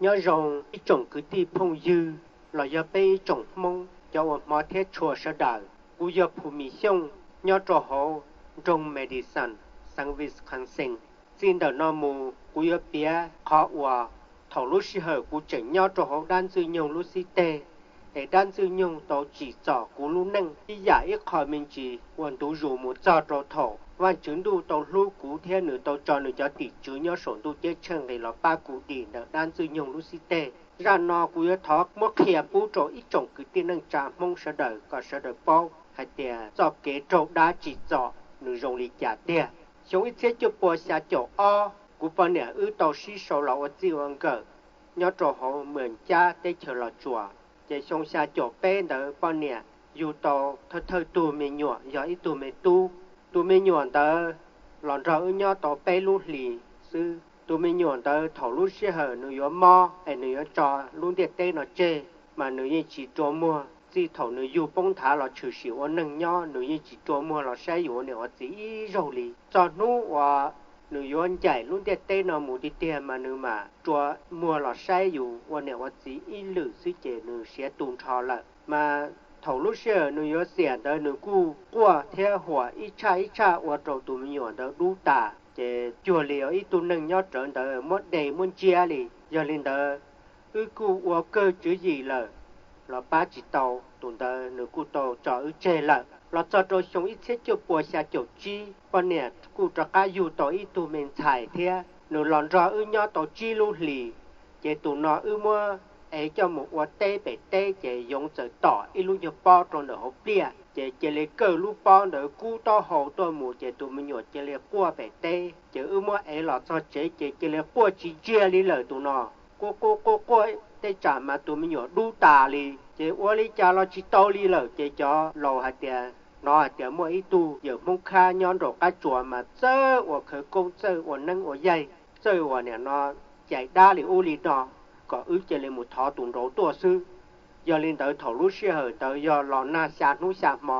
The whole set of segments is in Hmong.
Nyob zoo ib tsoom kwv tij phooj ywg los yog peb ib tsoom Hmoob cov uas hmov thiab tshua sawv daws. Kuv yog Phu Mis Xyooj nyob rau hauv nroog Madison, xeev Wisconsin. Txij ntawm no mus kuv yuav piav qhov uas thaum lub sij hawm kuv tseem nyob rau hauv dab Ntxwg Nyoog lub xib teg, es dab Ntxwg Nyoog tau tsim txom kuv lub neej ib yam ib qho me ntsis uas ntu zus mus txog rau thaum Vajtswv ntuj tau hlub kuv thiab nws tau tso nws cov tim tswv nyob saum ntuj ceeb tsheej nqis los pab kuv dim ntawm dab Ntxwg Nyoog lub xib teg. Zaj no kuv yuav thov muab qhia pub rau ib tsoom kwv tij neej tsa Hmoob sawv daws kom sawv daws paub hais tias txoj kev raug dab tsim txom nws zoo li cas tiag. Xyoo ib txhiab cuaj pua xya caum ob, kuv poj niam wb tau sib sau los ua txij ua nkawm nyob rau hauv Mws Cab teb chaws Los Tsuas. Ces xyoo xya caum peb ntawd poj niam yug tau thawj thawj tug me nyuam yog ib tug me tub. Tus me nyuam ntawd los nrog wb nyob tau peb lub hlis xwb. Tus me nyuam ntawd thaum lub sij hawm nws yuav mob es nws yuav tso lub ntiaj teb no tseg, mas nws yeej tsis rua muag. Txij thaum nws yug poob nthav los tshwm sim ua neeg nyob, nws yeej tsis rua muag los saib yus ua niam ua txiv ib zaug li. Txog hnub uas nws yuav ncaim lub ntiaj teb no mus tiag tiag mas nws mam rua muag los saib yus ua niam ua txiv ib lwm xwb ces nws siav tu nrho lawm. Mas thaum lub sij hawm nws yuav xiam ntawd nws kuj quaj thiab huam ib tshaj ib tshaj ua rau tus me nyuam ntawd dub tas, ces cuag li ib tug neeg nyob rawv ntawd muab de muab ntsiab li. Yog li ntawd, wb kuj ua kawg tswv yim lawm los pab tsis tau, tus ntawd nws kuj tau tso wb tseg lawm. Los txog rau xyoo ib txhiab cuaj pua xya caum tsib, poj niam kuj rov qab yug tau ib tug me ntxhais thiab, nws los nrog wb nyob tau tsib lub hlis. Ces tus no wb muab ev coj mus ua teb pem teb, ces yoov txawm tom ib lub nyuag pob rau ntawm hauv pliaj, ces cia li kawg lub pob ntawd kub taub hau tuaj mus, ces tus me nyuam cia li quaj pem teb. Ces wb muab ev los txog tsev ces cia li quaj tsis ntsiag li lawm tus no. Quaj quaj quaj quaj tej tsam mas tus me nyuam dub tas li, ces ua li cas los tsis tau li lawm. Ces cov laus hais tias, hnov hais tias muaj ib tug yawm Hmoob Khab nyob nraum qab tsuas mas txawj ua khawv koob, txawj ua neeb ua yaig, txawj ua niam no cais dab li ub li no, kom wb cia li mus thov tus nraud tuaj xwb. Yog li ntawd thaum lub sij hawm ntawd yog los nag xya hnub xya hmo,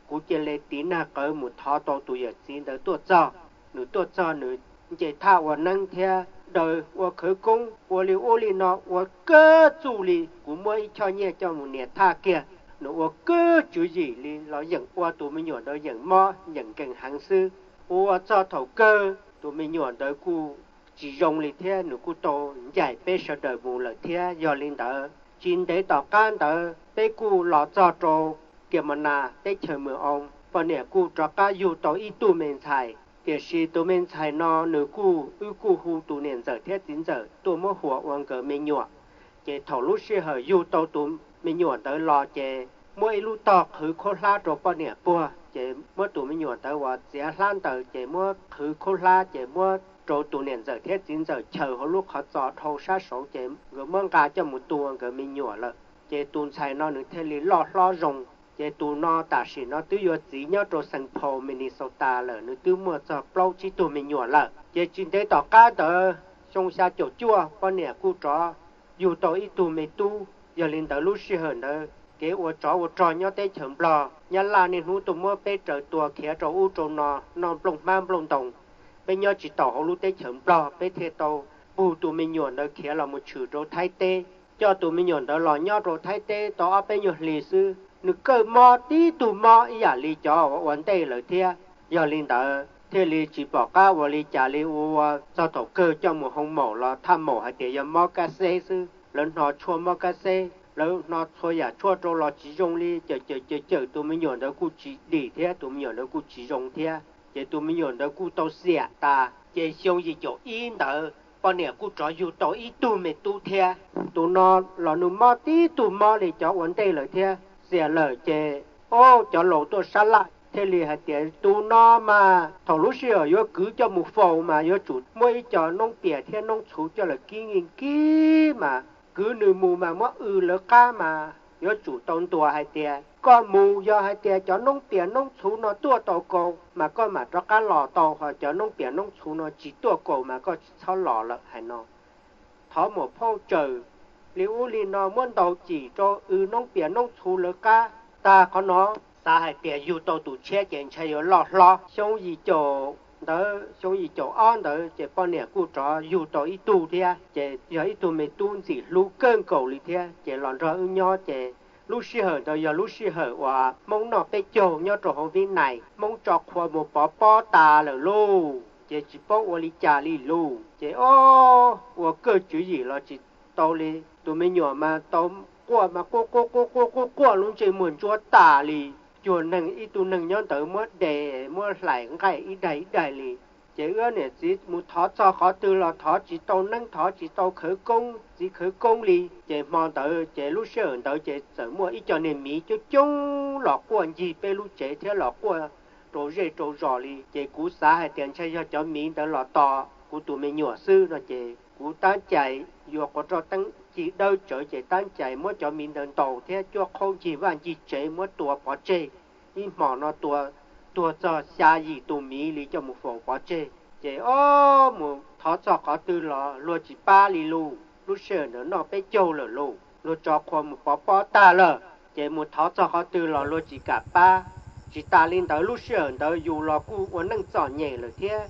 kuv cia li tiv nag qawv mus thov tau tus yawm txiv ntawd tuaj txog. Nws tuaj txog nws nce thaj ua neeb thiab daws ua khawv koob ua li ub li no ua kawg txuj li. Kuv muab ib choj nyiaj coj mus nias thaj kiag, nws ua kawg tswv yim li los yeem ua tus me nyuam ntawd yeem mob yeem nkees heev xwb. Ua txog thaum kawg tus me nyuam ntawd kuj tsis zoo li thiab nws kuj tau ncaim peb sawv daws mus lawm thiab. Yog li ntawd tsis ntev tom qab ntawd peb kuj los txog rau Kias Mas Nas teb chaws Mws Oo, poj niam kuj rov qab yug tau ib tug me ntxhais. Tiam sis tus me ntxhais no nws kuj, wb kuj hu tus niam ntxawm thiab txiv ntxawm tuaj muab huas ua nkawd me nyuam. Ces thaum lub sij hawm yug tau tus me nyuam ntawd los ces muab ib lub tog qhwv khaub hlab rau poj niam puag, ces muab tus me nyuam ntawd uas txiav hlab ntawd ces muab qhwv khaub hlab ces muab rau tus niam ntxawm thiab txiv ntxawm chaws hauv lub qhov txos dhau sab saud, ces nkawd muab nqa coj mus tu ua nkawd me nyuam lawm. Ces tus ntxhais no nws thiaj li loj hlob zoo. Ces tus no tam sim no twb yuav txiv nyob rau Saint Paul, Minnesota lawm, nws twb muaj txog plaub tsib tug me nyuam lawm. Ces tsis ntev tom qab ntawd xyoo xya caum cuaj poj niam kuj rov yug tau ib tug me tub. Yog li ntawd lub sij hawm ntawd kev ua tsov ua rog nyob teb chaws Nplog, Nyab Laj niaj hnub tuaj muab peb raws tua khiav rau ub rau no noj nplooj hmab nplooj ntoo. Peb nyob tsis taus hauv lub teb chaws Nplog, peb thiaj tau pug tus me nyuam ntawd khiav los mus tshwm rau Thaib teb. Coj tus me nyuam ntawd los nyob rau Thaib teb tau ob peb nyuag hlis xwb, nws kawg mob tib tug mob ib yam li cov ua ntej lawm thiab. Yog li ntawd thiaj li tsis pom qab ua li cas li, ua ua txog thaum kawg coj mus hoo maum los thaj maum hais tias yog mob kab xeb xwb. Lawv hno tshuaj mob kab xeb, lawv hno txhua yam tshuaj rau los tsis zoo li, cawm cawm cawm cawm tus me nyuam ntawd kuj tsis dim thiab, tus me nyuam ntawd kuj tsis zoo thiab. Ces tus me nyuam ntawd kuj tau xiam tas. Ces xyoo yim caum ib ntawd poj niam kuj rov yug tau ib tug me tub thiab. Tus no los nws mob tib tug mob li cov ua ntej lawm thiab, xiam lawm ces, o, cov laus tuaj sab laj thiaj li hais tias tus no mas thaum lub sij hawm yuav kwv coj mus faus mas yuav tsum muab ib co noob pias thiab noob txhuv coj lawm kib nkig kib mas kwv nws mus mas muab w lawv qab mas yuav tsum tau ntuas hais tias koj mus, yog hais tias cov noob pias noob txhuv no tuaj tau kaus mas koj mam rov qab los tau, ho cov noob pias noob txhuv no tsis tuaj kaus mas koj tsis txhob los lawm hais no. Thov muam phauj tsawm li ub li no muab ntaus cim rau w noob pias noob txhuv lawv qab. Tag qhov no xav hais tias yug tau tus tshiab ces ntshai yuav loj hlob. Xyoo yim caum ntawd xyoo yim caum ob ntawd ces poj niam kuj rov yug tau ib tug thiab, ces yog ib tug me tub ntxim hlub kawg nkaus li thiab, ces los nrog wb nyob. Ces lub sij hawm ntawd yog lub sij hawm uas Hmoob noj peb caug nyob rau hauv Vib Nais, Hmoob tso qhua mus pov pob tas lawm lauj, ces tsis paub ua li cas li lauj. Ces ob ua kawg tswv yim los tsis tau li, tus me nyuam mas tau quaj mas quaj quaj quaj quaj quaj quaj lub ntsej muag ntsuab tas li. Cuag neeg ib tug neeg nyob ntawd muab de, muab hlais nqaij ib daig ib daig li. Ces wb niam txiv mus thov txog qhov twg los thov tsis tau neeb, thov tsis tau khawv koob, txiv khawv koob li. Ces hmo ntawd ces lub sij hawm ntawd ces txawm muaj ib co niag miv coob coob los quaj ncig peb lub tsev thiab los quaj rau zej rau zos li. Ces kuv xav hais tias ntshai yog cov miv ntawd los tos kuv tus me nyuam xwb no, ces kuv tab cais yuav quav roj teeb ci dawb tsawv, ces tab cais muab cov miv ntawd ntaus thiab cuab qhaub ncig vaj ncig tsev muab tua pov tseg. Ib hmos no tua tuag txog xya yim tus miv li coj mus faus pov tseg. Ces ob mus thov txog qhov twg los luag tsis pab li lauj. Lub sij hawm ntawd noj peb caug lawm lauj, luag tso qhua mus pov pob tag lawm, ces mus thov txog qhov twg los luag tsis kam pab. Tsis tas li ntawd, lub sij hawm ntawd yus los kuj ua neej txom nyem lawm thiab.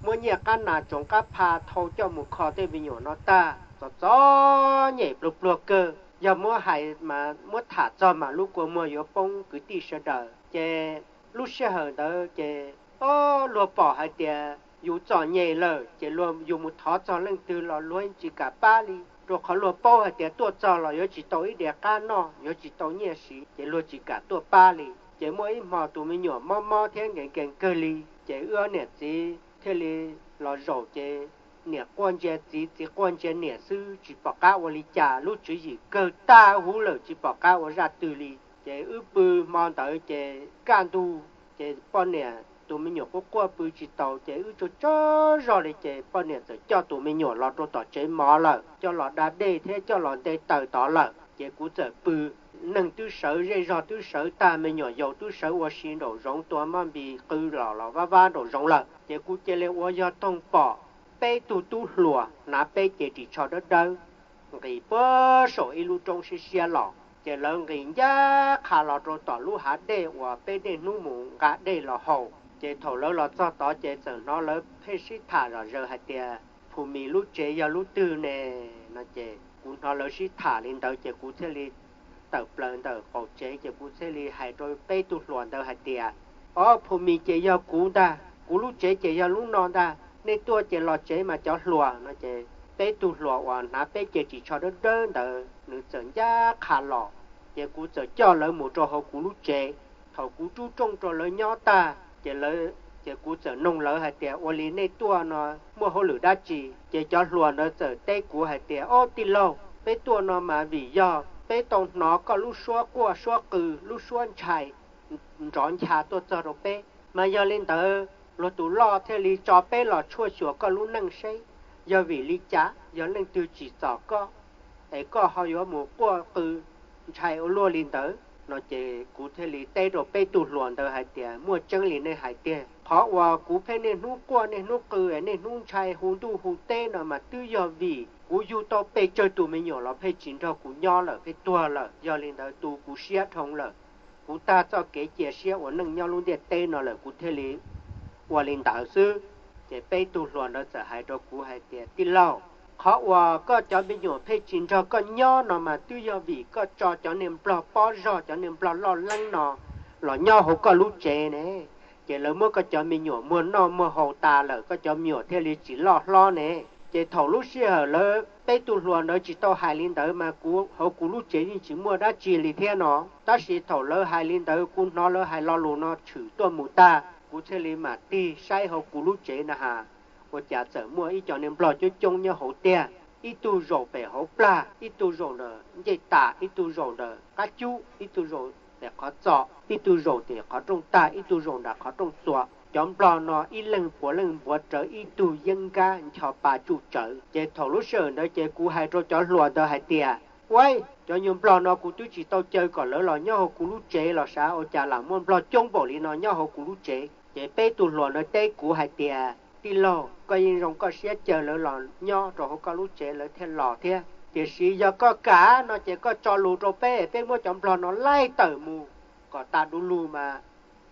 Muab nyiaj qab nas tsoov qab pha thau coj mus kho tej me nyuam no tag, txom txom nyem pluag pluag kawg. Yog muab hais mas muab tham txog mas lub kua muag yuav poob kwv tij sawv daws. Ces lub sij hawm ntawd ces ob luag pom hais tias yus txom nyem lawm, ces luag yus mus thov txog leej twg los luag tsis kam pab li, rau qhov luag paub hais tias tuaj txog los yuav tsis tau ib diav qab noj, yuav tsis tau nyiaj siv, ces luag tsis kam tuaj pab li. Ces muaj ib hmo tus me nyuam mob mob thiab nkees nkees kawg li, ces wb niam txiv thiaj li los zaum, ces niam quaj ntsia txiv, txiv quaj ntsia niam xwb, tsis pom qab ua li cas, lub tswv yim kawg tag huv lawm, tsis pom qab ua zaj twg li. Ces wb pw hmo ntawd ces kaj ntug, ces poj niam tus me nyuam quaj quaj pw tsis taus, ces wb tsaug tsaug zog li, ces poj niam txawm coj tus me nyuam los rau tom tsev mov lawm, coj los da dej thiab coj los nte taws tod lawm. Ces kuv txawm pw, neeg twb sawv, zej zog twb sawv tag, me nyuam yaus twb sawv ua si nraum zoov, tua maj npis qw los los vab vab nraum zoov lawm. Ces kuv cia li ua yog toog pom peb tug tub hluas hnav peb cev ris tsho dawb dawb nqis puag saum ib lub roob siab siab los. Ces lawv nqis ncaj qha los rau tom lub hav dej uas peb niaj hnub mus nqa dej los haus. Ces thaum lawv los txog tod ces txawm hnov lawv pheej sib tham zom zaws hais tias, Phu Mis lub tsev yog lub twg ne? No ces kuv hnov lawv sib tham li ntawd ces kuv thiaj li tawm plaws ntawm qaum tsev, ces kuv thiaj li hais rau peb tug hluas ntawd hais tias, Ob, Phu Mis ces yog kuv ntag, kuv lub tsev ces yog lub no ntag, nej tuaj ces los tsev mas cov hluas. No ces peb tug hluas uas hnav peb cev ris tsho dawb dawb ntawd nws txawm ncaj qha los, ces kuv txawm coj lawv mus rau hauv kuv lub tsev. Thaum kuv rub rooj rau lawv nyob tag ces, ces kuv txawm noog lawv hais tias, Ua li nej tuaj no muaj hauj lwm dab tsi? Ces cov hluas ntawd txawm teb kuv hais tias, Ob, tij laug, peb tuaj no mas vim yog peb tau hnov koj lub suab quaj suab qw, lub suab ntshai nrov ncha tuaj txog rau peb, mas yog li ntawd luag tus loj thiaj li tso peb los tshuaj xyuas koj lub neej seb yog vim li cas, yog leej twg tsim txom koj es koj ho yuav mus quaj qw ntshai ua luaj li ntawd. No ces kuv thiaj li teb rau peb tug hluas ntawd hais tias, Muaj tseeb li nej hais tiag. Qhov uas kuv pheej niaj hnub quaj niaj hnub qw es niaj hnub ntshai hu ntuj hu teb no mas twb yog vim kuv yug tau pes tsawg tus me nyuam los pheej tsis nrog kuv nyob lawm, pheej tuag lawm. Yog li ntawd tu kuv siab dhau lawm. Kuv tag txoj kev cia siab ua neej nyob lub ntiaj teb no lawm, kuv thiaj li ua li ntawd xwb. Ces peb tug hluas ntawd txawm hais rau kuv hais tias, Tij laug, qhov uas koj cov me nyuam pheej tsis nrog koj nyob no mas twb yog vim koj tso cov niag nplog pob zog, cov niag nplog loj leeb no los nyob hauv koj lub tsev ne. Ces lawv muab koj cov me nyuam muag noj muag haus tas lawm, koj cov me nyuam thiaj li tsis loj hlob ne. Ces thaum lub sij hawm lawv peb tug hluas ntawd tsis tau hais li ntawd mas kuv hauv kuv lub tsev yeej tsis muaj dab tsi li thiab no. Tab sis thaum lawv hais li ntawd, kuv hnov lawv hais lo lus no tshwm tuaj mus tag, kuv thiaj li mam tig saib hauv kuv lub tsev na has, ua cas txawm muaj ib co niag nplog coob coob nyob hauv tiag. Ib tug zaum pem hauv plag, ib tug zaum ntawm ncej tas, ib tug zaum ntawm qab cub, ib tug zaum pem qhov txos, ib tug zaum tim qhov rooj tag, ib tug zaum nram qhov rooj txuas. Cov nplog no ib leeg puav leej npuav rawv ib tug yeeb nkab ncho pa tsuj tsawv. Ces thaum lub sij hawm ntawd ces kuv hais rau cov hluas ntawd hais tias, Ua, cov nyuag nplog no kuv twb tsis tau caw kom lawv los nyob hauv kuv lub tsev los sav, ua cas lam muaj nplog coob npaum li no nyob hauv kuv lub tsev. Ces peb tug hluas ntawd teb kuv hais tias, Tij laug, koj yeej zoo koj siab caw lawv los nyob rau hauv koj lub tsev lawv thiaj los thiab. Tiam sis yog koj kam no ces koj tso lus rau peb, peb muab cov nplog no laij tawm mus kom tas du lug mas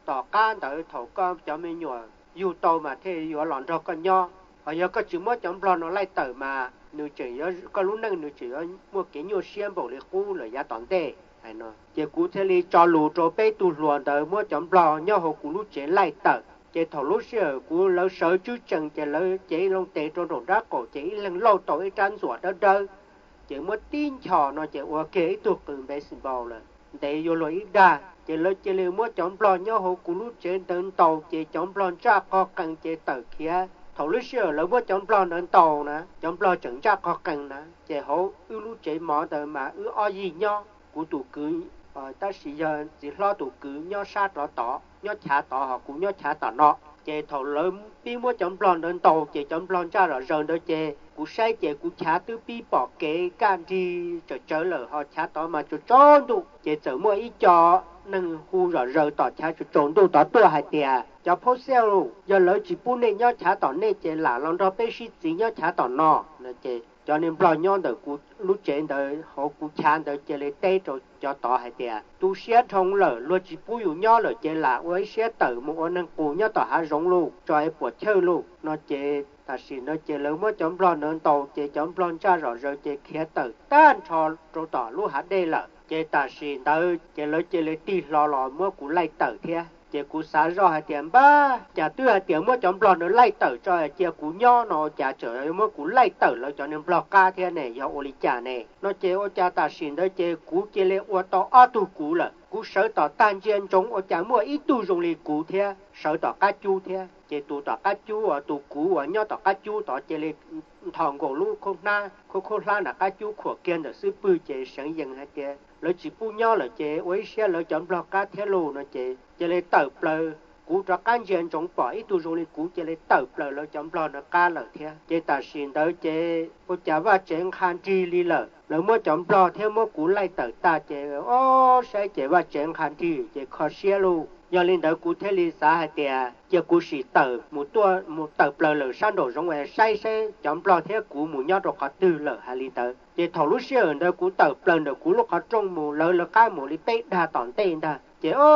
tom qab ntawd thaum koj cov me nyuam yug tau mas thiaj yuav los nrog koj nyob. Ho yog koj tsis muab cov nplog no laij tawm mas nws tseem yuav, koj lub neej nws tseem yuav muaj kev nyuaj siab npaum li qub lawm yav tom ntej. Hais no ces kuv thiaj li tso lus rau peb tug hluas ntawd muab cov nplog nyob hauv kuv lub tsev laij tawm. Ces thaum lub sij hawm kuv, lawv sawv tswb tsees ces lawv cev loo tes rau nraum nrab qaum ces ib leeg lauj tau ib rab ntxuam dawb dawb, ces muab tib nchos no ces ua kiag ib tug qws baseball lawm, ntev yuav luag ib dag. Ces lawv cia li muab cov nplog nyob hauv kuv lub tsev ntawd ntaus, ces cov nplog ntsaj qog qees ces tawm khiav. Thaum lub sij hawm lawv muab cov nplog ntawd ntaus na, cov nplog tseem ntsaj qog qees na, ces hauv wb lub tsev mov ntawd mas wb ob yig nyob. Kuv tus kwv, tab sis yog txiv hlob tus kwv nyob sab rov tod, nyob chav tod, ho kuv nyob chav tom no. Ces thaum lawv pib muab cov nplog ntawd ntaus ces cov nplog ntsaj zom zaws ntawd ces kuv saib ces kuv chav twb pib pom kev kaj nrig tsawm tsawv lawm, ho chav tod mas tsaus tsaus ntuj. Ces txawm muaj ib co neeg hu zom zaws tom chav tsaus tsaus ntuj tod tuaj hais tias, Cov phob xej, yog lawv tsis pub nej nyob chav tom nej ces lam los nrog peb sib txiv nyob chav tom no. Ces cov niag nplog nyob ntawm kuv lub tsev ntawd hauv kuv chav ntawd cia li teb rau cov tod hais tias, Tu siab dhau lawm, luag tsis pub yus nyob lawm ces lam ua ib siab tawm mus ua neeg qus nyob tom hav zoov lauj, tso es puas chawj lauj. No ces tam sim no ces lawv muab cov nplog ntawd ntaus ces cov nplog ntsaj zom zaws ces khiav tawm tag nrho rau tom lub hav dej lawm. Ces tam sim ntawd ces lawv cia li tig hlo los muab kuv laij tawm thiab. Ces kuv xav zoj hais tias, Npab, cas twb hais tias muab cov nplog ntawd laij tawm tso cia kuv nyob no, cas tseem muab kuv laij tawm lawv cov niag nplog qab thiab ne, yog ua li cas ne? No ces ua cas tam sim ntawd ces kuv cia li ua tau ob tug kuv lawm. Kuv sawv tom tag ntsia ntsoov ua cas muaj ib tug zoo li kuv thiab sawv tom qab cub thiab. Ces tus tom qab cub uas tus kuv uas nyob tom qab cub tod cia li nthos nkaus lub khaub hnab, khaub khaub hlab nram qab cub khuam kiag ntawm xub pwg ces seev yees hais tias, Lawv tsis pub nyob lawm ces ua ib siab lawv cov nplog qab thiab lauj. No ces cia li tawm plaws. Kuv rov qab ntsia ntsoov pom ib tug zoo li kuv cia li tawm plaws lawv cov nplog ntawd qab lawm thiab. Ces tam sim ntawd ces ua cas vaj tsev nqha nrig li lawm, lawv muab cov nplog thiab muab kuv laij tawm tag ces, o, saib ces vaj tsev nqha nrig ces kho siab lauj. Yog li ntawd kuv thiaj li xav hais tias cia kuv sim tawm mus tuaj mus tawm plaws lawm sab nraum zoov es saib saib cov nplog thiab kuv mus nyob rau qhov twg lawm. Hais li ntawd ces thaum lub sij hawm ntawd kuv tawm plaws ntawm kuv lub qhov rooj mus, lawv lawv qab mus li peb dag tom ntej ntag. Ces o,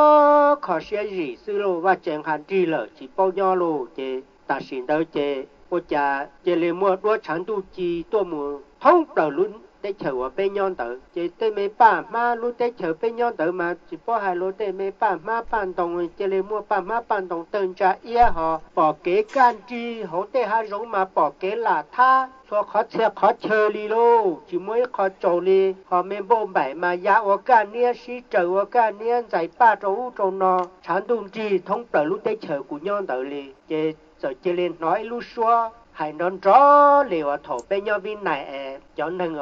kho siab zim xwb lauj, vaj tsev nqha nrig lawm tsis paub nyob lauj. Ces tam sim ntawd ces ua cas cia li muaj duab tshav ntuj ci tuaj mus thoob plaws lub teb chaws uas peb nyob ntawd. Ces tej me paj hmab lub teb chaws peb nyob ntawd mas tsis paub hais lus, tej me paj hmab paj ntoo cia li muaj paj hmab paj ntoo tawg ntsa iab, ho pom kev kaj nrig hauv tej hav zoov mas pom kev lam thab txhua qhov txhia qhov chaw li lauj, tsis muaj ib qho tsaus li. Ho me npauj npaim mas ya ua kaj niab, sib raws ua kaj niab, ntxais paj rau ub rau no, tshav ntuj nrig thoob plaws lub teb chaws kuv nyob ntawd li. Ces txawm cia li hnov ib lub suab hais nrov nrov li uas thaum peb nyob Vib Nais es cov neeg,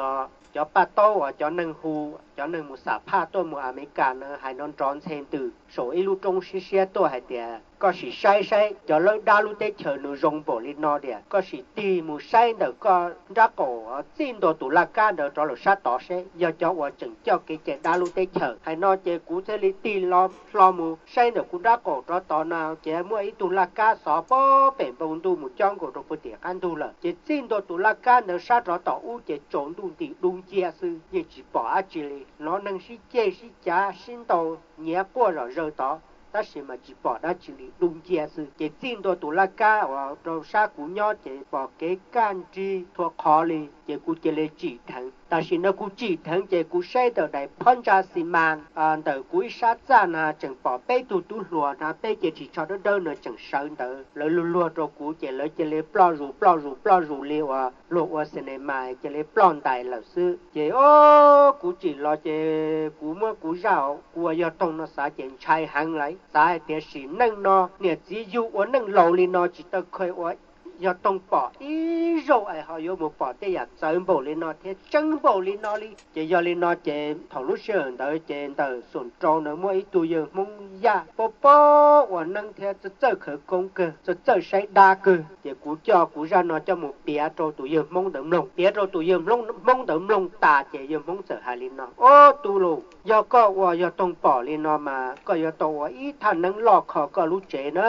cov paj taub uas cov neeg hu, cov neeg mus xam phaj tuaj mus Amelikas na, hais nrov nrov ntxhe ntws saum ib lub roob siab siab tuaj hais tias, Koj sim saib saib cov lawb dab lub teb chaws nws zoo npaum li no tias, koj sim tig mus saib ntawm koj nrab qaum txij ntua tus laj kab ntawd rov lawm sab tod seb yog cov uas tseem coj kev cai dab lub teb chaws. Hais no ces kuv thiaj li tig hlo mus saib ntawm kuv nrab qaum rov tod na, ces muaj ib tug laj kab xov pob pem npoo ntuj mus cob nkaus rau puag tim qab ntug lawm. Ces txij ntua tus laj kab ntawd sab rov tom ub ces tsaus ntuj nti dub nciab xwb, yeej tsis pom dab tsi li. Hnov neeg sib ceg sib cav sib ntaus nyiav quaj zom zaws tod, tab sis mas tsis pom dab tsi li, dub nciab xwb. Ces txij ntua tus laj kab uas rau sab kuv nyob ces pom kev kaj nrig txhua qhov li, ces kuv cia li tsim dheev. Tam sim no kuv tsim dheev ces kuv saib ntawm daim phab ntsa xi mas ntawm kuv ib sab txaj na tseem pom peb tug tub hluas hnav peb cev ris tsho dawb dawb no tseem sawv ntawd, lawv luag luag rau kuv ces lawv cia li ploj zus ploj zus ploj zus li uas luag ua cinema cia li ploj ntais lawm xwb. Ces o, kuv tsim los ces kuv muab kuv zaj, kuv ua yog toog no xav ces ntshai heev lawm, xav hais tias sim neej no niam txiv yug ua neej laus li no tsis tau kheev ua yog toog pom ib zaug es ho yuav mus pom tej yam txawv npaum li no thiab tseeb npaum li no li. Ces yog li no ces thaum lub sij hawm ntawd ces ntawm xum rau ntawd muaj ib tug yawg Hmoob Yaj pob pob ua neeb thiab txawj txawj khawv koob kawg, txawj txawj saib dab kawg. Ces kuv coj kuv zaj no coj mus piav rau tus yawg Hmoob ntawd mloog. Piav rau tus yawg Hmoob ntawd mloog tas ces yawg Hmoob txawm hais li no, Ob tub lauj, yog koj ua yog toog pom li no mas koj yuav tau ua ib thaj neeb loj kho koj lub tsev na.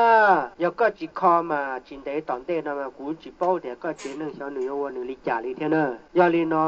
Yog koj tsis kho mas tsis ntev tom ntej no mas kuv tsis paub tias koj tsev neeg xyov nws yuav ua nws li cas li thiab na. Yog li no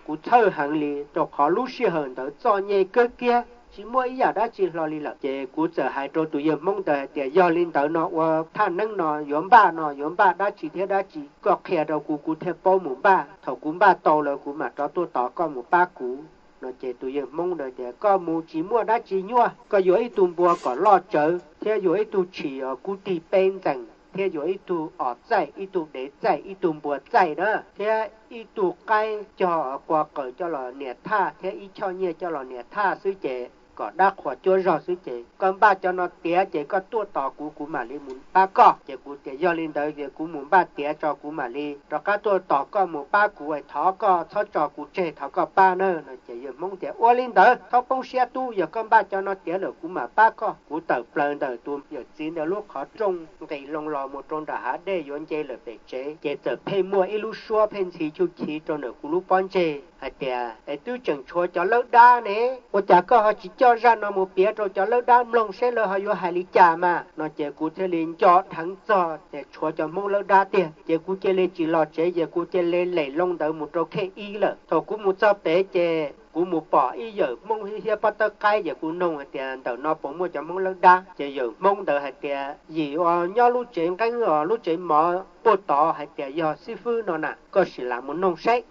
kuv txhawj heev li rau qhov lub sij hawm ntawd txom nyem kawg kiag. tsis muaj ib yam dab tsi hlo li lawm. Ces kuv txawm hais rau tus yawg Hmoob ntawd hais tias, yog li ntawd no ua thaj neeb no yuav npaj no yuav npaj dab tsi thiab dab tsi, koj qhia rau kuv, kuv thiaj paub mus npaj. Thaum kuv npaj tau lawm kuv mam rov tuaj tos koj mus pab kuv no. Ces tus yawg Hmoob ntawd tias, koj mus tsis muaj dab tsi nyuaj, koj yuav ib tug npua kom loj tsawv thiab yuav ib tug tshis os kub tig peb ntxees thiab yuav ib tug os txaij, ib tug dev txaij, ib tug npua txaij na, thiab ib tug qaib cog quas qawm coj los nias thaj thiab ib choj nyiaj coj los nias thaj xwb ces kom dab qhuas cuab zog xwb. Ces koj npaj cov no tiav ces koj tuaj tos kuv, kuv mam li mus pab koj. Ces kuv tias, yog li ntawd ces kuv mus npaj tiav tso kuv mam li rov qab tuaj tos koj mus pab kuv, thov koj txhob tso kuv tseg, thov koj pab na no. Ces yawg Hmoob tias, ua li ntawd txhob poob siab tub, yog koj npaj cov no tiav lawm kuv mam pab koj. Kuv tawm plaws ntawm tus yawm txiv ntawd lub qhov rooj nqis loo los mus rau nram hav dej yuav nce lawm pem tsev, ces txawm pheej muaj ib lub suab pheej ntxhi chub chiv rau ntawm kuv lub pob ntseg hais tias, es twb tseem tshuav cov lawb dab ne, ua cas koj ho tsis coj zaj no mus piav rau cov lawb dab mloog seb lawv ho yuav hais li cas mas no. Ces kuv thiaj li nco dheev txog ces tshuav cov Hmoob lawb dab tiag, ces kuv cia li tsis los tsev, ces kuv cia li lem loo ntawd mus rau khej ib lawm. Thaum kuv mus txog pem ces kuv mus pom ib yawm Hmoob thiab pob tawb qaib, ces kuv noog hais tias, ntawm no puas muaj cov Hmoob lawb dab? Ces yawm Hmoob ntawd hais tias, yim uas nyob lub tsev nqeeb os, lub tsev mov puag tod hais tias yog xib fwb no na, koj sim lam mus noog saib.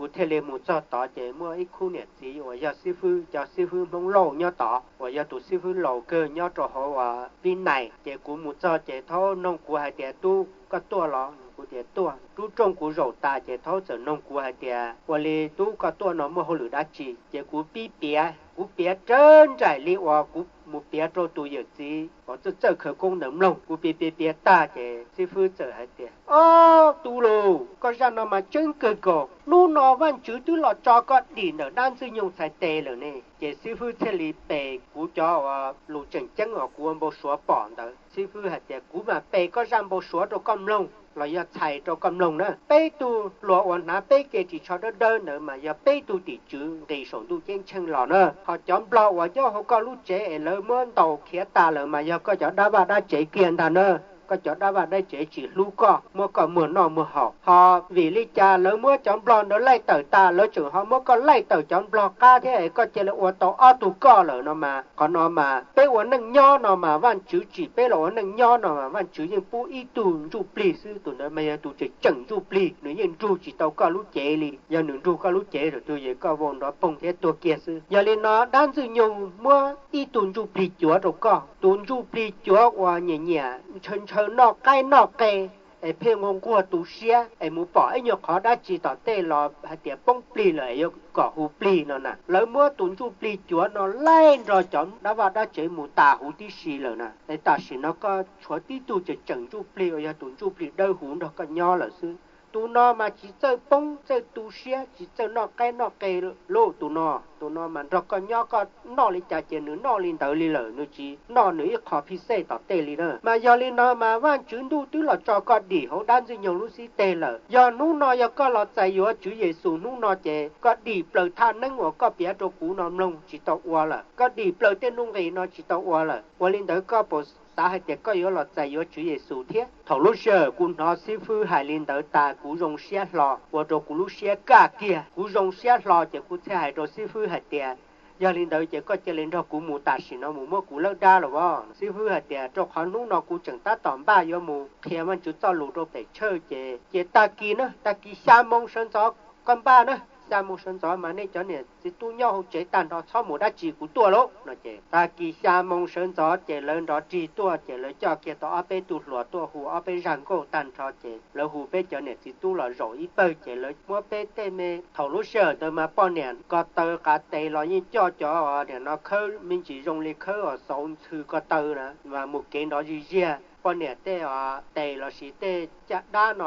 Kuv thiaj li mus txog tod ces muaj ib khub niam txiv uas yog xib fwb, cov xib fwb Hmoob Lauj nyob tod uas yog tus xib fwb laus kawg nyob rau hauv uas Vib Nais. Ces kuv mus txog ces thaub noog kuv hais tias, tub, koj tuaj los? Kuv tias, tuaj. Rub rooj kuv zaum tas ces thaub txawm noog kuv hais tias, ua li tub, koj tuaj no muaj hauj lwm dab tsi? Ces kuv pib piav, kuv piav raws nraim li uas kuv mus piav rau tus yawm txiv uas txawj txawj khawv koob ntawd mloog. Kuv piav piav piav tag ces xib fwb txawm hais tias, ob tub lauj, koj zaj no mas tseeb kawg nkaus, hnub no Vajtswv twb los tso koj dim ntawm dab Ntxwg Nyoog txhais tes lawm ne. Ces xib fwb thiaj li pes kuv cov uas lus tseem ceeb uas kuv ua npau suav pom ntawd. Xib fwb hais tias, kuv mam pes koj zaj npau suav rau koj mloog los yog txhais rau koj mloog na. Peb tug hluas uas hnav peb kev ris tsho dawb dawb ntawd mas yog peb tug tim tswv nqis saum ntuj ceeb tsheej los na. Ho cov nplog uas nyob hauv koj lub tsev es lawv muab ntaus khiav tas lawm mas yog koj cov dab vaj dab tsev kiag ntag na. Koj cov dab vaj dab tsev tsis hlub koj, muab koj muag noj muag haus. Ho vim li cas lawv muab cov nplog ntawd laij tawm tas, lawv tseem ho muab koj laij tawm cov nplog qab thiab es koj cia li ua tau ob tug koj lawm no mas, qhov no mas peb ua neej nyob no mas Vajtswv tsim peb los ua neej nyob no mas Vajtswv yeej pub ib tug ntsuj plig xwb, tus ntawd mas yog tus tseem tseem ntsuj plig, nws yeej nrug tsis tau koj lub cev li. Yog nws nrug koj lub cev lawm tus yeej koj vau nrov poog thiab tuag kiag xwb. Yog li no dab Ntxwg Nyoog muab ib tug ntsuj plig cuav rau koj, tus ntsuj plig cuav uas nyiam nyiam ntshaw ntshaw noj qaib noj qe es pheej nquag nquag tu siab es mus pom ib nyuag qhov dab tsi tom tej los hais tias poob plig lawm es yuav kom hu plig no na. Lawv muab tus ntsuj plig cuav no laij nrog cov dab vaj dab tsev mus tas huv tib si lawm na. Es tam sim no koj tshuav tib tug tseem tseem ntsuj plig uas yog tus ntsuj plig dawb huv nrog koj nyob lawm xwb. Tus no mas tsis txawj poob txawj tu siab, tsis txawj noj qaib noj qe lub tus no. Tus no mas nrog koj nyob koj noj li cas ces nws noj li ntawd li lawm, nws tsis noj nws ib qho phij xej tom tej li na. Mas yog li no mas Vajtswv ntuj twb los tso koj dim hauv dab Ntxwg Nyoog lub xib teg lawm. Yog hnub no yog koj los txais yuav Tswv Yexus hnub no ces koj dim plaws thaj neeb uas koj piav rau kuv no mloog tsis tau ua lawm, koj dim plaws tej nuj nqis no tsis tau ua lawm. Ua li ntawd koj puas xav hais tias koj yuav los txais yuav Tswv Yexus thiab? Thaum lub sij hawm kuv hnov xib fwb hais li ntawd tas kuv zoo siab hlo, ua rau kuv lub siab kaj kiag. Kuv zoo siab hlo ces kuv thiaj hais rau xib fwb hais tias, yog li ntawd ces koj cia li nrog kuv mus tam sim no mus muab kuv lawb dab los as. Xib fwb hais tias, rau qhov hnub no kuv tseem tab tom npaj yuav mus qhia Vajtswv txoj lus rau pem church ces cia tag kis na, tag kis xya moo sawv ntxov koj npaj na. Xya moo sawv ntxov mas nej cov niam txiv tub nyob hauv tsev tag nrho txhob mus dab tsi kuv tuaj lauj no. Ces tag kis xya moo sawv ntxov ces lawv nrov rig tuaj ces lawv coj kiag tau ob peb tug hluas tuaj hu ob peb zaj nkauj tag nrho ces lawv hu peb cov niam txiv tub los zaum ib pawg ces lawv muab peb tej me, thaum lub sij hawm ntawd mas poj niam ko taw qav tes los yeej coj cov niam no khawb me ntsis zoo li khawb os xauv ntxhw ko taw na mas mus kev nrov zig ziag. Poj niam tej os tes lossis tej caj dab no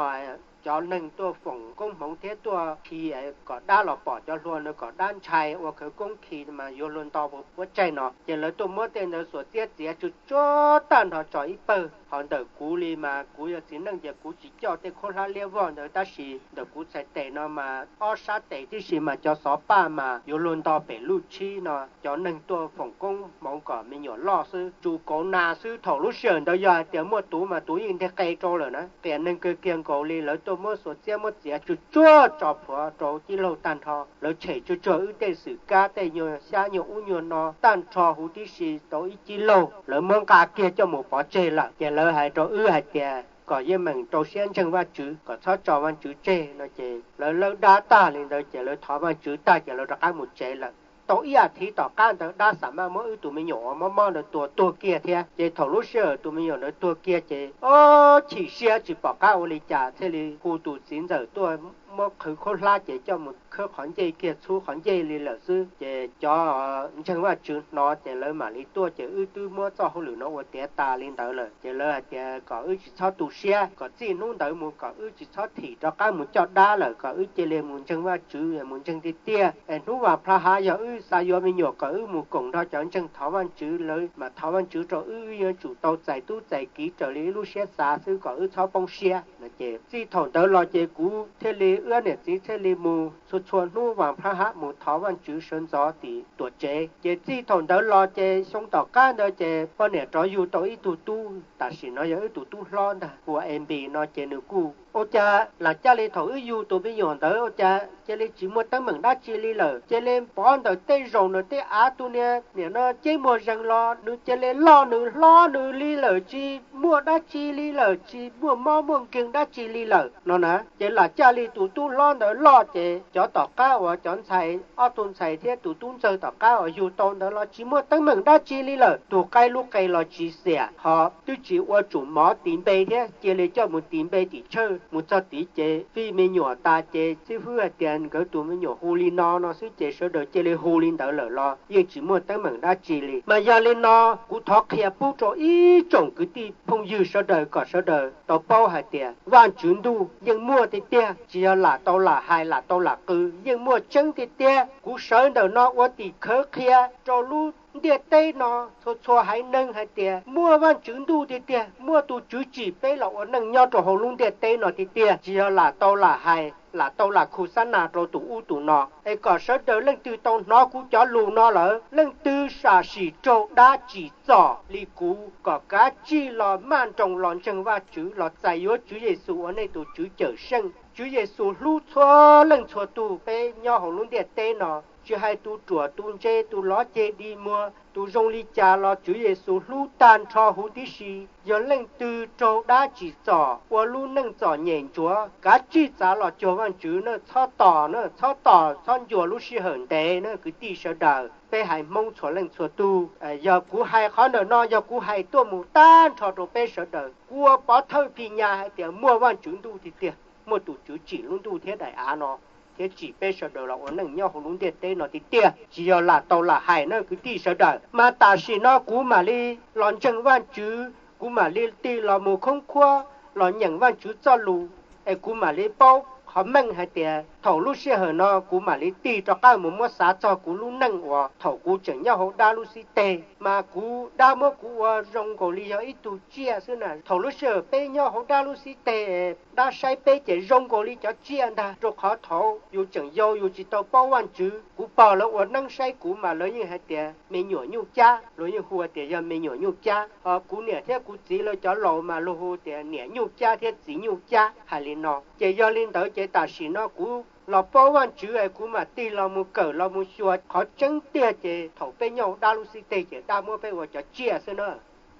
cov neeg tuaj foom koob hmoov thiab tuaj khi kom dab los pom cov hlua no kom dab ntshai ua khawv koob khi mas yuav luag nto puas puab tsaig no ces lawv tuaj muab tej ntawd xuas txiab txiav tsuag tsuag tag nrho tso ib pawg. Ho ntawm kuv li mas kuv yog txiv neej ces kuv tsis coj tej khaub hlab liab vog ntawd, tab sis ntawm kuv txhais tes no mas ob sab tes tib si mas cov xov paj mas yuav luag nto pem luj tshib no, cov neeg tuaj foom koob hmoov kom me nyuam loj xwb, tsuas kauv nas xwb. Thaum lub sij hawm ntawd yog hais tias muaj tuv mas tuv yeej nteg qe rau lawm na. Qias neeg kawg kiag nkaus li, lawv tuaj muab xuas txiab muab txiav tsuag tsuag tso plhuav rau tij laug tag nrho. Lawv tshem tsuag tsuag wb tej xwm kab tej nyuag xyab nyuag ub nyuag no tag nrho huv tib si rau ib tij laug, lawv muab nqa kiag coj mus pov tseg lawm. Ces lawv hais rau wb hais tias kom yeej meem rau siab ntseeg Vajtswv, kom txhob tso Vajtswv tseg no. Ces lawv lawb dab tag li ntawd ces lawv thov Vajtswv tag ces lawv rov qab mus tsev lawm. Tau ib as thiv tom qab ntawd dab xam maj muab wb tus me nyuam uas mob mob ntawd tua tuag kiag thiab. Ces thaum lub sij hawm tus me nyuam ntawd tuag kiag ces ob chim siab tsis pom qab ua li cas, thiaj li hu tus txiv ntxawm tuaj muab qhwv khaub hlab ces coj mus khawb qhov ncej kiag, txhub qhov ncej li lawm xwb. Ces cov ntseeg Vajtswv hnov ces lawv mam li tuaj, ces wb twb muab txoj hauj lwm no ua tiav tas li ntawd lawm. Ces lawv hais tias kom wb tsis txhob tu siab, kom txij hnub ntawd mus kom wb tsis txhob thim rov qab mus coj dab lawm, kom wb cia li mus ntseeg Vajtswv, mus ntseeg tiag tiag. Es hnub vas plha hav yog wb xav yuav me nyuam kom wb mus koom nrog cov ntseeg thov Vajtswv, lawv mam thov Vajtswv rau wb, wb yuav tsum tau txais tub txais kiv raws li wb lub siab xav xwb, kom wb txhob poob siab no. Ces txij thaum ntawd los ces kuv thiaj li, wb niam txiv thiaj li mus txhua txhua hnub vas plha hav mus thov Vajtswv sawv ntxov tim tuam tsev. Ces txij thaum ntawd los ces xyoo tom qab ntawd ces poj niam rov yug tau ib tug tub, tam sim no yog wb tus tub hlob ntag, hu ua Enpis no. Ces nws kuj ua cas lam caj li thaum wb yug tus me nyuam ntawd ua cas cia li tsis muaj teeb meem dab tsi li lawm, cia li pov ntawm tej zaum ntawm tej av tus niag niam no ceb muag zees los nws cia li loj nws hlob nws li lawm, tsis muaj dab tsi li lawm, tsis muaj mob muaj nkeeg dab tsi li lawm no na. Ces lam caj li tus tub hlob ntawd loj ces cov tom qab uas cov ntxhais, ob tug ntxhais thiab tus tub ntxawg tom qab uas yug tau ntawd los tsis muaj teeb meem dab tsi li lawm, tus qaib lub qe los tsis xiam, ho twb tsis ua tsum mov tis npe thiab, cia li coj mus tis npe tim tshawj. Mus txog tid ces fij me nyuam tas ces xib fwb hais tias nkawd tus me nyuam hu li no no xwb ces sawv daws cia li hu li ntawd lawm los yeej tsis muaj teeb meem dab tsi li. Mas yog li no kuv thov qhia pub rau ib tsoom kwv tij phooj ywg sawv daws kom sawv daws tau paub hais tias Vajtswv ntuj yeej muaj tiag tiag, tsis yog lam tau lam hais lam tau lam qw, yeej muaj tseeb tiag tiag. Kuv sawv ntawm no ua tim khawv qhia rau lub ntiaj teb no txhua txhua haiv neeg hais tias muaj Vajtswv ntuj tiag tiag, muaj tus Tswv tsim peb los ua neej nyob rau hauv lub ntiaj teb no tiag tiag, tsis yog lam tau lam hais lam tau lam khu xab nas rau tus ub tus no. Es kom sawv daws leej twg tau hnov kuv cov lus no lawm, leej twg sam sim raug dab tsim txom li kuv, kom kav tsij los maj nroos los ntseeg Vajtswv, los txais yuav Tswv Yexus ua nej tus Tswv Cawmseej. Tswv Yexus hlub txhua leej txhua tug peb nyob hauv lub ntiaj teb no, tsis hais tus ruam tus ntse, tus lov ceg dig muag, tus zoo li cas los Tswv Yexus hlub tag nrho huv tib si. Yog leej twg raug dab tsim txom ua lub neej txom nyem ntsuav, kav tsij txav los cuag Vajtswv na, txhob tos na, txhob tos txhob ncua lub sij hawm ntev na kwv tij sawv daws. Peb haiv Hmoob txhua leej txhua tug, yog kuv hais qhov ntawm no yog kuv hais tuaj mus tag nrho rau peb sawv daws. Kuv ua pov thawj phij nyas hais tias muaj Vajtswv ntuj tiag tiag, muaj tus Tswv tsim lub ntuj thiab daim av no, thiab tsim peb sawv daws los ua neej nyob hauv lub ntiaj teb no tiag tiag, tsis yog lam tau lam hais na kwv tij sawv daws. Mas tam sim no kuv mam li los ntseeg Vajtswv, kuv mam li tig los mus khoob khuab los nyeem Vajtswv txoj lus, es kuv mam li paub qhov meej hais tias thaum lub sij hawm no kuv mam li tig rov qab mus muab xav txog kuv lub neej uas thaum kuv tseem nyob hauv dab lub xib teg, mas kuv, dab muab kuv ua zoo nkaus li yog ib tug tsiaj xwb na. Thaum lub sij hawm peb nyob hauv dab lub xib teg, dab saib peb ces zoo nkaus li cov tsiaj ntag, rau qhov thaum yus tseem yau yus tsis tau paub Vajtswv, kuv pog lawv ua neeb saib kuv mas lawv yeej hais tias me nyuam nyuj cab, luag yeej hu tias yog me nyuam nyuj cab. Ho kuv niam thiab kuv txiv lawv cov laus mas luag hu tias niam nyuj cab thiab txiv nyuj cab hais li no. Ces yog li ntawd ces tam sim no kuv los paub Vajtswv es kuv mam tig los mus kawm los mus xyuas qhov tseeb tiag, ces thaum peb nyob hauv dab lub xib teg ces dab muab peb ua cov tsiaj xwb na.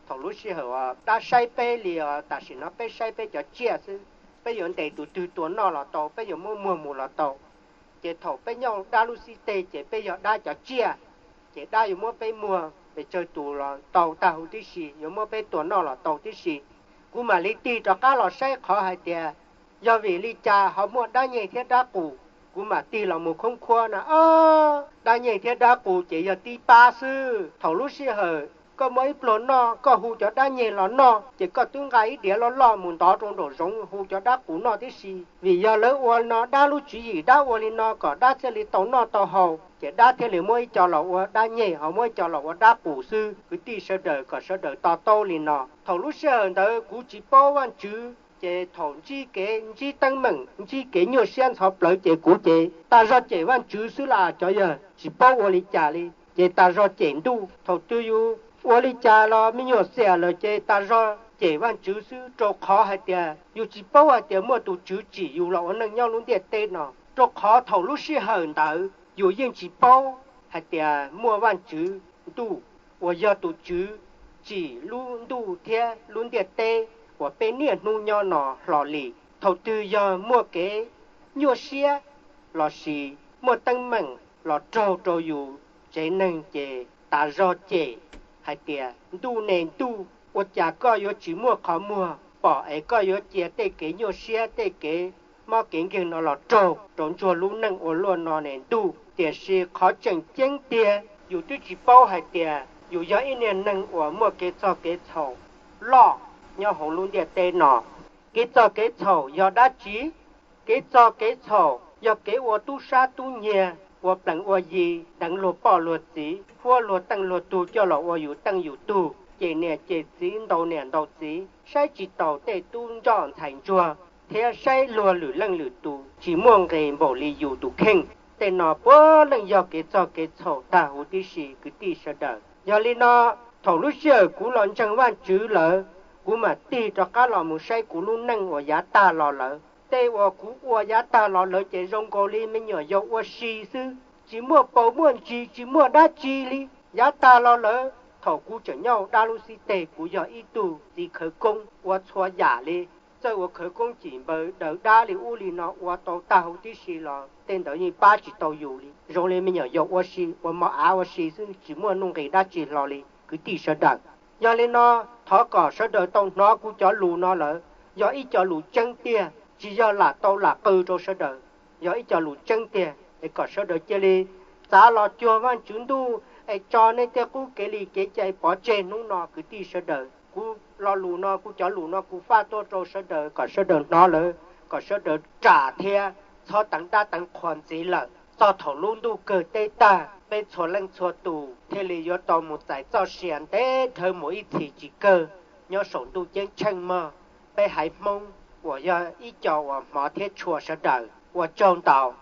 Thaum lub sij hawm uas dab saib peb li os, tam sim no peb saib peb cov tsiaj xwb. Peb yuav ntes tus twg tua noj los tau, peb yuav muab muag mus los tau. Ces thaum peb nyob hauv dab lub xib teg ces peb yog dab cov tsiaj, ces dab yuav muab peb muag pes tsawg tus los tau tag huv tib si, yuav muab peb tua noj los tau tib si. Kuv mam li tig rov qab los saib qhov hais tias yog vim li cas ho muaj dab nyeg thiab dab qus. Kuv mam tig los mus khoob khuab na, ob, dab nyeg thiab dab qus ces yog tib pab xwb. Thaum lub sij hawm Koj muaj ib pluag noj, koj hu cov dab nyeg los noj, ces koj twb nqa ib diav loj loj mus ntov rau nraum zoov hu cov dab qus noj tib si. Vim yog lawv ua no dab lub tswv yim, dab ua li no kom dab thiaj li tau noj tau haus, ces dab thiaj li muab ib co los ua dab nyeg, ho muab ib co los ua dab qus xwb. Kwv tij sawv daws kom sawv daws to taub li no. Thaum lub sij hawm ntawd kuv tsis paub Vajtswv, ces thaum ntsib kev ntsib teeb meem, ntsib kev nyuaj siab ntxhov plawv ces kuv ces tas zog cem Vajtswv xwb las. Cov yawg tsis paub ua li cas li ces tas zog cem ntuj. Thaum twg yus ua li cas los me nyuam xiam lawm ces tas zog cem Vajtswv xwb, rau qhov hais tias yus tsis paub hais tias muaj tus Tswv tsim yus los ua neej nyob lub ntiaj teb no. Rau qhov thaum lub sij hawm ntawd yus yeej tsis paub hais tias muaj Vajtswv ntuj uas yog tus Tswv tsim lub ntuj thiab lub ntiaj teb uas peb niaj hnub nyob no hlo li. Thaum twg yog muaj kev nyuaj siab lossis muaj teeb meem los raug rau yus tsev neeg ces tas zog cem hais tias ntuj ne ntuj, ua cas koj yuav tsis muaj qhov muag pom es koj yuav cia tej kev nyuaj siab tej kev mob kev nkeeg no los raug rau ntsuag lub neej ua luaj no ne ntuj. Tiam sis qhov tseem ceeb tiag yus twb tsis paub hais tias yus yog ib niag neeg uas muaj kev txog kev txhaum loj nyob hauv lub ntiaj teb no. Kev txog kev txhaum yog dab tsi? Kev txog kev txhaum yog kev ua tub sab tub nyiag, ua plees ua yi, deev luag poj luag txiv, huab luag teej luag tug coj los ua yus teej yus tug, cem niam cem txiv, ntaus niam ntaus txiv, saib tsis taus tej tub ntsoj ntxhais ntsuag, thiab saib luag lwm leej lwm tus tsis muaj nqis npaum li yus tus kheej. Tej no puav leej yog kev txog kev txhaum tag huv tib si kwv tij sawv daws. Yog li no, thaum lub sij hawm kuv los ntseeg Vajtswv lawm, kuv mam tig rov qab los mus saib kuv lub neej uas yav tag los lawm. Tej uas kuv ua yav tag los lawm ces zoo nkaus li me nyuam yaus ua si xwb, tsis muaj paus muaj ntsis, tsis muaj dab tsi li. Yav tag los lawm, thaum kuv tseem nyob dab lub xib teg, kuv yog ib tug txiv khawv koob ua txhua yam li, txawj ua khawv koob cim npaws daws dab li ub li no ua tau tag huv tib si los tej ntawd yeej pab tsis tau yus li. Zoo li me nyuam yaus ua si, ua mov av ua si xwb, tsis muaj nuj nqis dab tsi hlo li kwv tij sawv daws. Yog li no, thov kom sawv daws tau hnov kuv cov lus no lawm, yog ib co lus tseeb tiag, tsis yog lam tau lam qw rau sawv daws, yog ib co lus tseeb tiag es kom sawv daws cia li txav los cuag Vajtswv ntuj es tso nej tej qub kev li kev cai pov tseg hnub no kwv tij sawv daws. Kuv lo lus no, kuv cov lus no kuv faj tuaj rau sawv daws kom sawv daws hnov lawm, kom sawv daws ram thiab txhob teev dab teev qhua ntxiv lawm. Txog thaum lub ntuj kawg teb tag, peb txhua leej txhua tus thiaj li yuav tau mus txais txoj sia ntev dhawv mus ib txhis tsis kawg nyob saum ntuj ceeb tsheej mog. Peb haiv Hmoob uas yog ib co uas hmov thiab tshua sawv daws, ua tsaug ntau.